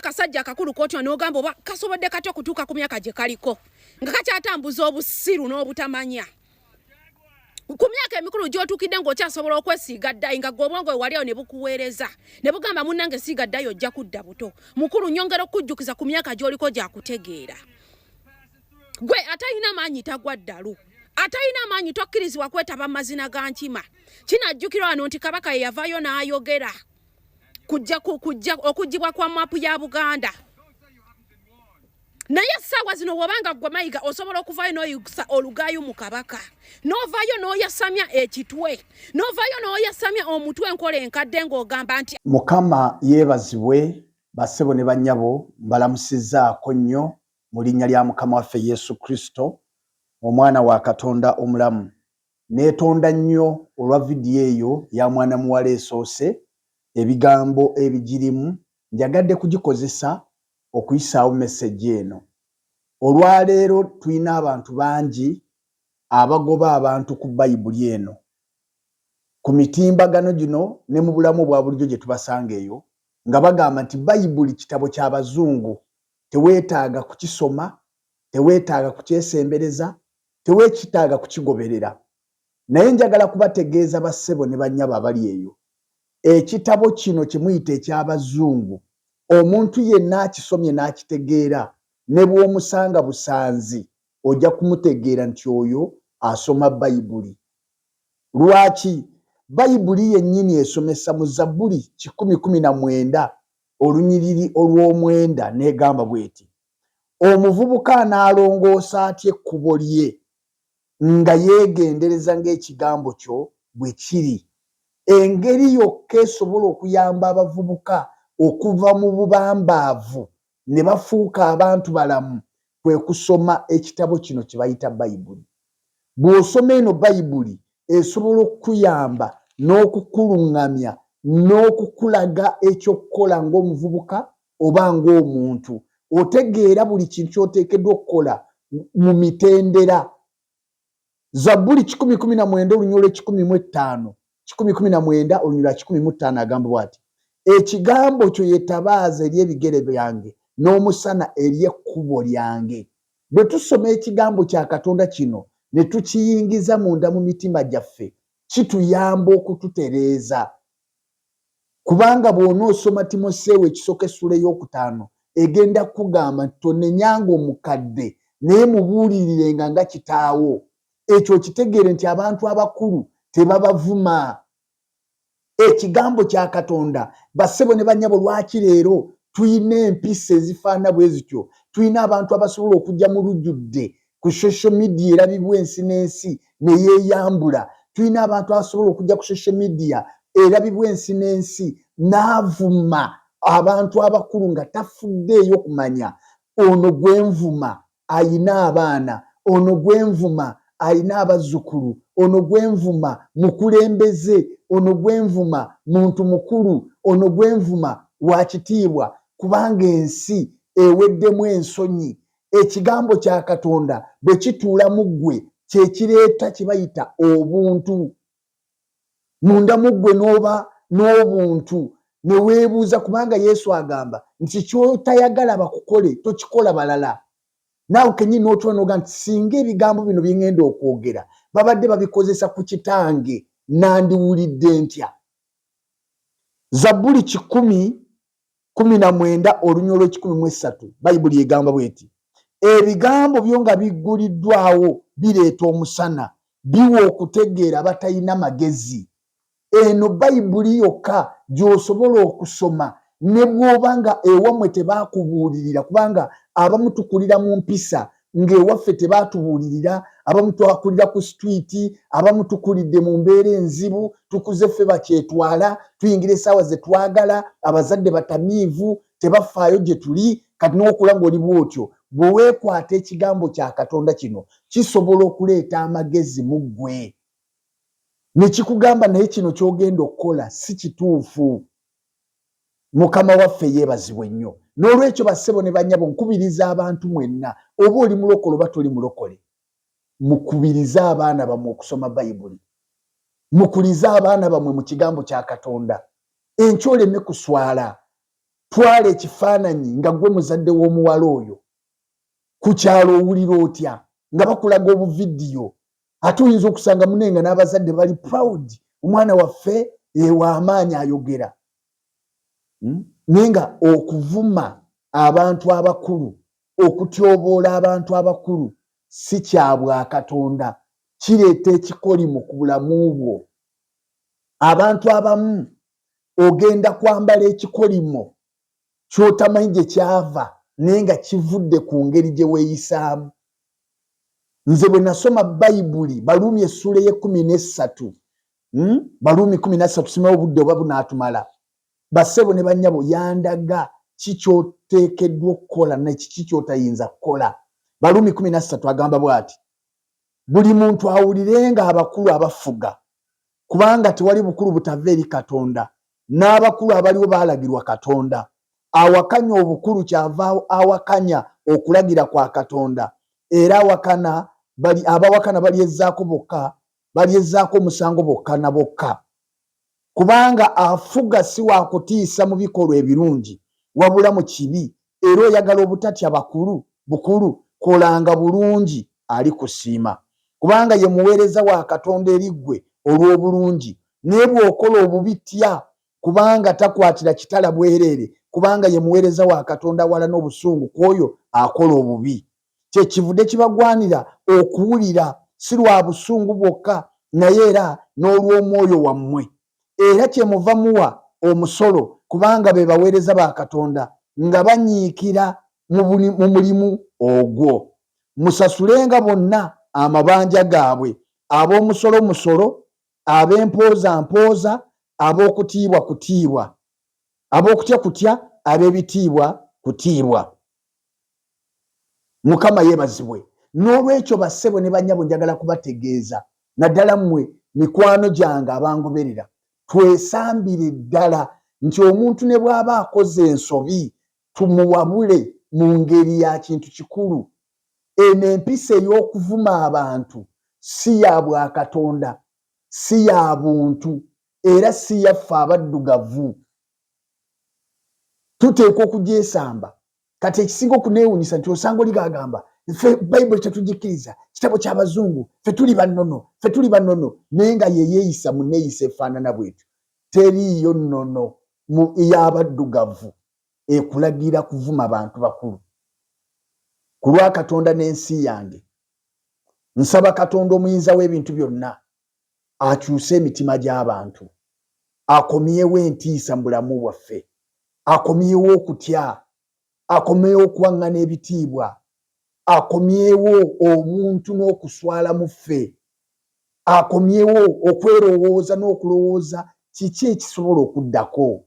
Akasajja akakulu kotyo n'ogamba oba kasobodde katya okutuuka ku myaka gye kaliko nga kakyatambuza obusiru n'obutamanya. Ku myaka emikulu gy'otuukidde ng'okyasobola okwesiiga ddayi, nga gwe obwongo wewali awo ne bukuweereza ne bugamba, "Munnange, siiga ddayi, ojja kudda buto." Mukulu, nyongera okukujjukiza, ku myaka gy'oliko gyakutegeera. Gwe atalina maanyi tagwa ddalu, atalina maanyi tokkirizibwa kwetaba mu mazina ga nkima. Kinajjukirwa wano nti Kabaka ye yavaayo n'ayogera kujja kujja okugibwa kwa maapu ya Buganda. Naye essaawa zino, wobanga gwe Mayiga osobola okuvayo n'oyigisa olugaayu mu Kabaka, n'ovaayo n'oyasamya ekitwe, n'ovaayo n'oyasamya omutwe, enkola enkadde, ng'ogamba nti Mukama yeebazibwe. Bassebo ne bannyabo, mbalamusizzaako nnyo mu linnya lya Mukama waffe Yesu Kristo, omwana wa Katonda omulamu. Neetonda nnyo olwa vidiyo eyo ya mwana muwala esoose, ebigambo ebigirimu njagadde kugikozesa okuyisaawo message eno. Olwaleero tulina abantu bangi abagoba abantu ku Bayibuli eno ku mitimbagano gino ne mu bulamu obwa bulijjo gye tubasanga eyo, nga bagamba nti Bayibuli kitabo ky'abazungu, teweetaaga kukisoma, teweetaaga kukyesembereza, teweekitaaga kukigoberera. Naye njagala kubategeeza, bassebo ne bannyabo abali eyo, ekitabo kino kye muyita eky'abazungu, omuntu yenna akisomye n'akitegeera, ne bw'omusanga busanzi ojja kumutegeera nti oyo asoma Bayibuli. Lwaki? Bayibuli yennyini esomesa mu Zabbuli 119 olunyiriri olw'omwenda, n'egamba bw'eti: "Omuvubuka anaalongoosa atya ekkubo lye? Nga yeegendereza ng'ekigambo kyo bwe kiri." Engeri yokka esobola okuyamba abavubuka okuva mu bubambaavu ne bafuuka abantu balamu kwe kusoma ekitabo kino kye bayita Bayibuli. Bw'osoma eno Bayibuli, esobola okukuyamba n'okukuluŋŋamya n'okukulaga ekyokukola ng'omuvubuka oba ng'omuntu. Otegeera buli kintu ky'oteekeddwa okukola mu mitendera. Zabbuli 119 olunyiriri olw'e105, 119 olunyiriri lwa 105, agamba bw'ati: "Ekigambo kyo yetabaaza eri ebigere byange n'omusana eri ekkubo lyange." Bwe tusoma ekigambo kya Katonda kino ne tukiyingiza munda mu mitima gyaffe, kituyamba okututereeza, kubanga bw'onoosoma Timoseewo ekisooka essula ey'okutaano, egenda kukugamba nti tonenyanga omukadde, naye mubuulirirenga nga kitaawo. Ekyo okitegeere nti abantu abakulu tebabavuma. Ekigambo kya Katonda, bassebo ne bannyabo, lwaki leero tulina empisa ezifaanana bwe zityo? Tulina abantu abasobola okujja mu lujjudde ku social media erabibwa ensi n'ensi ne yeeyambula. Tulina abantu abasobola okujja ku social media erabibwa ensi n'ensi n'avuma abantu abakulu nga tafuddeeyo kumanya ono gwenvuma ayina abaana, ono gwenvuma ayina abazzukulu, ono gwenvuma mukulembeze, ono gwenvuma muntu mukulu, ono gwenvuma wa kitiibwa, kubanga ensi eweddemu ensonyi. Ekigambo kya Katonda bwe kituula mu ggwe, kyekireeta kye bayita obuntu munda mu ggwe, n'oba n'obuntu ne weebuuza, kubanga Yesu agamba nti ky'otayagala bakukole tokikola balala. Naawe kenyini n'otula n'oga nti singa ebigambo bino bye ŋŋenda okwogera babadde babikozesa ku kitange, nandiwulidde ntya? Zabbuli 119 olunyiriri olw'e103, Bayibuli egamba bweti: "Ebigambo byo nga bigguliddwawo bireeta omusana, biwa okutegeera abatalina magezi." Eno Bayibuli yokka gy'osobola okusoma ne bw'oba nga ewammwe tebaakubuulirira, kubanga abamu tukulira mu mpisa ng'ewaffe tebaatubuulirira, abamu twakulira ku street, abamu tukulidde mu mbeera enzibu, tukuze ffe bakyetwala, tuyingira essaawa ze twagala, abazadde batamiivu, tebafaayo gye tuli. Kati n'okula ng'oli bw'otyo, bwe weekwata ekigambo kya Katonda kino, kisobola okuleeta amagezi mu ggwe ne kikugamba, naye kino ky'ogenda okukola si kituufu. Mukama waffe yeebazibwe nnyo. N'olwekyo, bassebo ne bannyabo, nkubiriza abantu mwenna, oba oli mulokole oba toli mulokole, mukubirize abaana bammwe okusoma Bayibuli, mukulize abaana bammwe mu kigambo kya Katonda, enkya oleme kuswala. Twala ekifaananyi nga gwe muzadde w'omuwala oyo ku kyalo, owulira otya nga bakulaga obuvidiyo? Ate oyinza okusanga mune nga n'abazadde bali proud, omwana waffe ewaamaanyi ayogera. Naye nga okuvuma abantu abakulu, okutyoboola abantu abakulu si kya bwakatonda, kireeta ekikolimo ku bulamu bwo. Abantu abamu ogenda kwambala ekikolimo ky'otamanyi gye kyava, naye nga kivudde ku ngeri gye weeyisaamu. Nze bwe nasoma Bayibuli, Baluumi essuula ey'e 13, Baluumi 13, simanyi obudde oba bunaatumala, bassebo ne bannyabo, yandaga ki ky'oteekeddwa okukola nekiki ky'otayinza kukola. Baluumi 13 agamba bw'ati: "Buli muntu awulirenga abakulu abafuga, kubanga tewali bukulu butava eri Katonda, n'abakulu abaliwo baalagirwa Katonda. Awakanya obukulu kyava awakanya okulagira kwa Katonda, era awakana bali abawakana balyezzaako bokka, balyezzaako omusango bokka na bokka. Kubanga afuga si wa kutiisa mu bikolwa ebirungi, wabula mu kibi. Era oyagala obutatya bakulu bukulu, kolanga bulungi, alikusiima, kubanga ye muweereza wa Katonda eri ggwe olw'obulungi. Naye bw'okola obubi, tya, kubanga takwatira kitala bwereere, kubanga ye muweereza wa Katonda awala n'obusungu ku oyo akola obubi. Kyekivudde kibagwanira okuwulira, si lwa busungu bwokka, naye era n'olw'omwoyo wammwe. Era kyemuva muwa omusolo, kubanga be baweereza ba Katonda, nga banyiikira mu mulimu ogwo. Musasulenga bonna amabanja gaabwe, ab'omusolo musolo, ab'empooza mpooza, ab'okutiibwa kutiibwa, ab'okutya kutya, ab'ebitiibwa kutiibwa." Mukama yeebazibwe. N'olwekyo bassebo ne bannyabo, njagala kubategeeza, naddala mmwe mikwano gyange abangoberera, twesambire ddala nti omuntu ne bw'aba akoze ensobi, tumuwabule mu ngeri ya kintu kikulu. Eno empisa ey'okuvuma abantu si ya bwakatonda, si ya buntu, era si yaffe abaddugavu. Tuteekwa okugyesamba. Kati ekisinga okuneewunyisa nti osanga oli gagamba, "Ffe Bayibuli tetugikkiriza, kitabo ky'abazungu, ffe tuli bannono, ffe tuli bannono," naye nga yeyeeyisa mu neeyisa efaanana bwetyo. Teriiyo nnono y'abaddugavu ekulagira kuvuma bantu bakulu. Ku lwa Katonda n'ensi yange, nsaba Katonda omuyinza w'ebintu byonna akyuse emitima gy'abantu, akomyewo entiisa mu bulamu bwaffe, akomyewo okutya, akomyewo okuwaŋŋana ebitiibwa, akomyewo obuntu n'okuswala mu ffe, akomyewo okwerowooza n'okulowooza kiki ekisobola okuddako.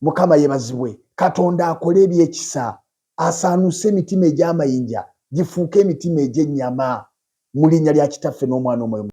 Mukama yebazibwe. Katonda akole ebyekisa, asaanuuse emitima egy'amayinja gifuuke emitima egy'ennyama, mu linnya lya Kitaffe n'Omwana Omwoyo.